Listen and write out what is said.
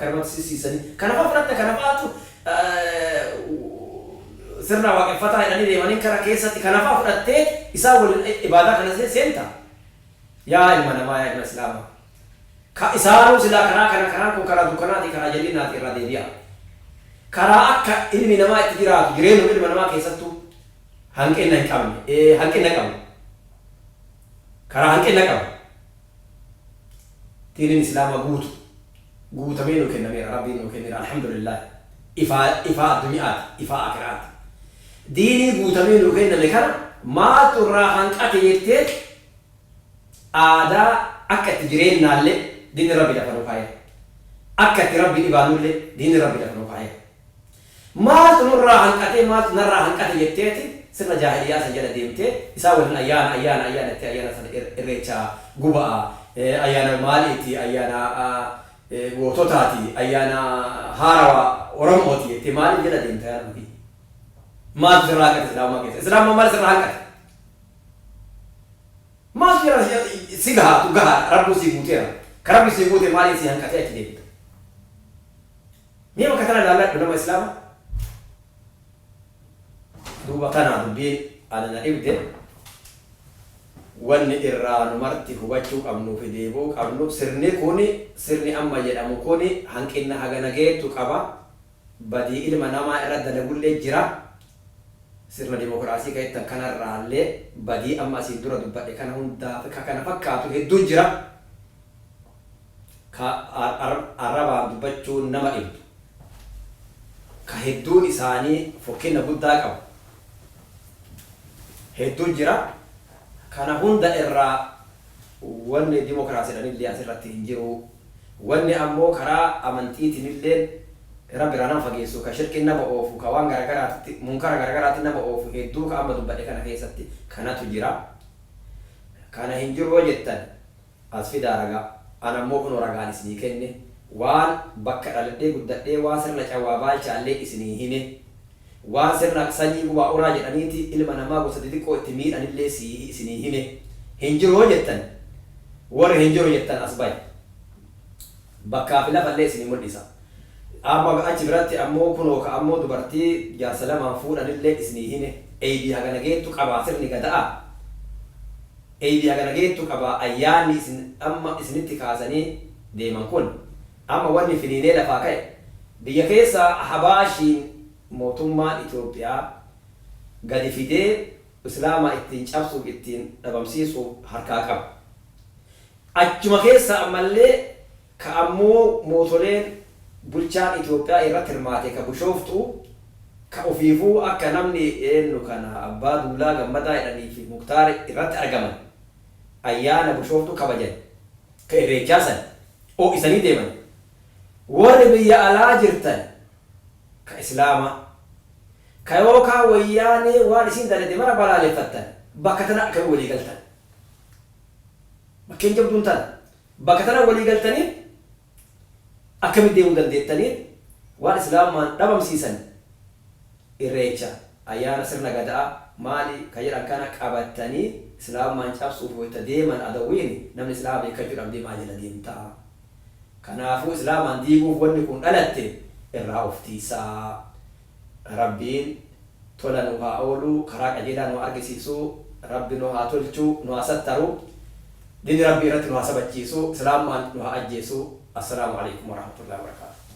Akkanumatti sissiisanii kana fa'aa fudhatte, kana fa'aatu sirna waaqeffataa jedhanii deemanii kana keessatti kana fa'aa fudhattee isaan waliin ibaadaa kana seenta. Yaa ilma namaa, yaa ilma Islaamaa, ka isaanuu silaa karaa kana, karaan kun karaa dukkanaati, karaa jal'inaati, irraa deebi'a. Karaa akka ilmi namaa itti jiraatu, jireenyuma ilma namaa keessattuu hanqina hin qabne, hanqina qabu, karaa hanqina qabu. Diiniin Islaamaa guutu guutamee nuu kennameera, Rabbiin nuu kenneera, alhamdulillah. Ifaa, ifaa addunyaati, ifaa akiraati. Diinii guutamee nuu kenname kana maaltu irraa hanqate jettee, aadaa akka itti jireennaallee diinni Rabbi lafa nuu kaa'eera. Akka itti Rabbiin ibaannullee diinni Rabbi lafa nuu kaa'eera. Maaltu nurraa hanqatee, maaltu narraa hanqate jetteeti sirna jaahiliyyaa san jala deemtee isaan waliin ayyaana, ayyaana, ayyaana jettee, ayyaana sana, Irreecha guba'a, ayyaana maaliiti, ayyaana goototaati, ayyaana haarawa Oromooti jettee maaliif jala deemta, yaa nama kiyya? Maaltu sirraa hanqate Islaamummaa keessa? Islaamummaa maal sirraa hanqate? Maaltu jira si gahaatu gahaadha, Rabbuu sii guuteera. Ka Rabbi sii guute maaliin sii hanqatee achi deemta? Mee bakka tana ilaalladhu, nama Islaama. Duuba tana dubbiin ana na dhibde, wanni irraa nu marti hubachuu qabnuu fi deebi'uu qabnu, sirni kuni, sirni amma jedhamu kuni, hanqinna hagana geettu qaba. Badii ilma namaa irra dalagullee jira. Sirna dimokiraasii ka jettan kanarraallee badii amma asiin dura dubbadhe kana hundaa fi ka kana fakkaatu hedduu jira. Ka arrabaan dubbachuun nama dhibdu, ka hedduun isaanii fokkinna guddaa qabu hedduu jira. Kana hunda irraa wanni dimokiraasii jedhanillee asirratti hin jiru. Wanni ammoo karaa amantiitinilleen Rabbi irraa nama fageessu, ka shirkiin nama oofu, ka waan garagaraatitti, munkara garagaraatti nama oofu hedduu ka amma dubbadhe kana keessatti kanatu jira. Kana hin jiru yoo jettan, as fidaa ragaa. An ammoo kunoo ragaan isinii kenne. Waan bakka dhaladhee guddadhee, waan sirna Cawwaa Baalchaallee isinii hime. Waan sirna sanyii gubaa uraa jedhaniiti ilma namaa gosa xixiqqoo itti miidhanillee sii isinii hime. Hin jiru yoo jettan, warri hin jiru jettan as bayi. Bakkaa fi lafallee isinii mul'isa. Amma achi biratti ammoo kunoo ka ammoo dubartii jaarsa lamaan fuudhanillee isinii hime. Eybii hagana geettu qabaa sirni Gada'aa? Eybii hagana geettu qabaa ayyaanni isin amma isinitti kaasanii deeman kun? Amma wanni finiinee lafaa ka'e, biyya keessaa Ahbaashiin mootummaan Itoophiyaa gadi fidee Islaama ittiin cabsuuf, ittiin dhabamsiisuuf harkaa qaba. Achuma keessaa ammallee ka ammoo mootoleen bulchaan Itoophiyaa irratti hirmaate ka Bushooftuu, ka ufiifuu akka namni eennu kana Abbaa Duulaa Gammadaa jedhanii fi Muktaar irratti argaman ayyaana Bushooftuu kabajan, ka Irreechaa san oo'isanii deeman. Warri biyya alaa jirtan ka Islaamaa, ka yookaa Wayyaanee waan isiin dalagde mara balaaleffattan, bakka tana akkamiin walii galtan? Bakkeen jabduun tana. Bakka tana walii galtanii akkamitti deemuu dandeettanii waan Islaamummaan dhabamsiisan, Irreecha, ayyaana sirna Gada'aa maali ka jedhan kana qabattanii Islaamummaan cabsuuf wayta deeman adawwiin, namni Islaama beekkachuu dhabdee maal jala deemta? Kanaafuu Islaamaan diiguuf wanni kun dhalatte, irraa of tiiysaa. Rabbiin tola nu haa oolu, karaa qajeelaa nu haa argisiisu, Rabbi nu haa tolchu, nu haa sattaru, diini Rabbii irratti nu haa sabachiisu, Islaamummaan nu haa ajjeesu. Assalaamu Aleykum Warahmatullahi Wabarakaatuh.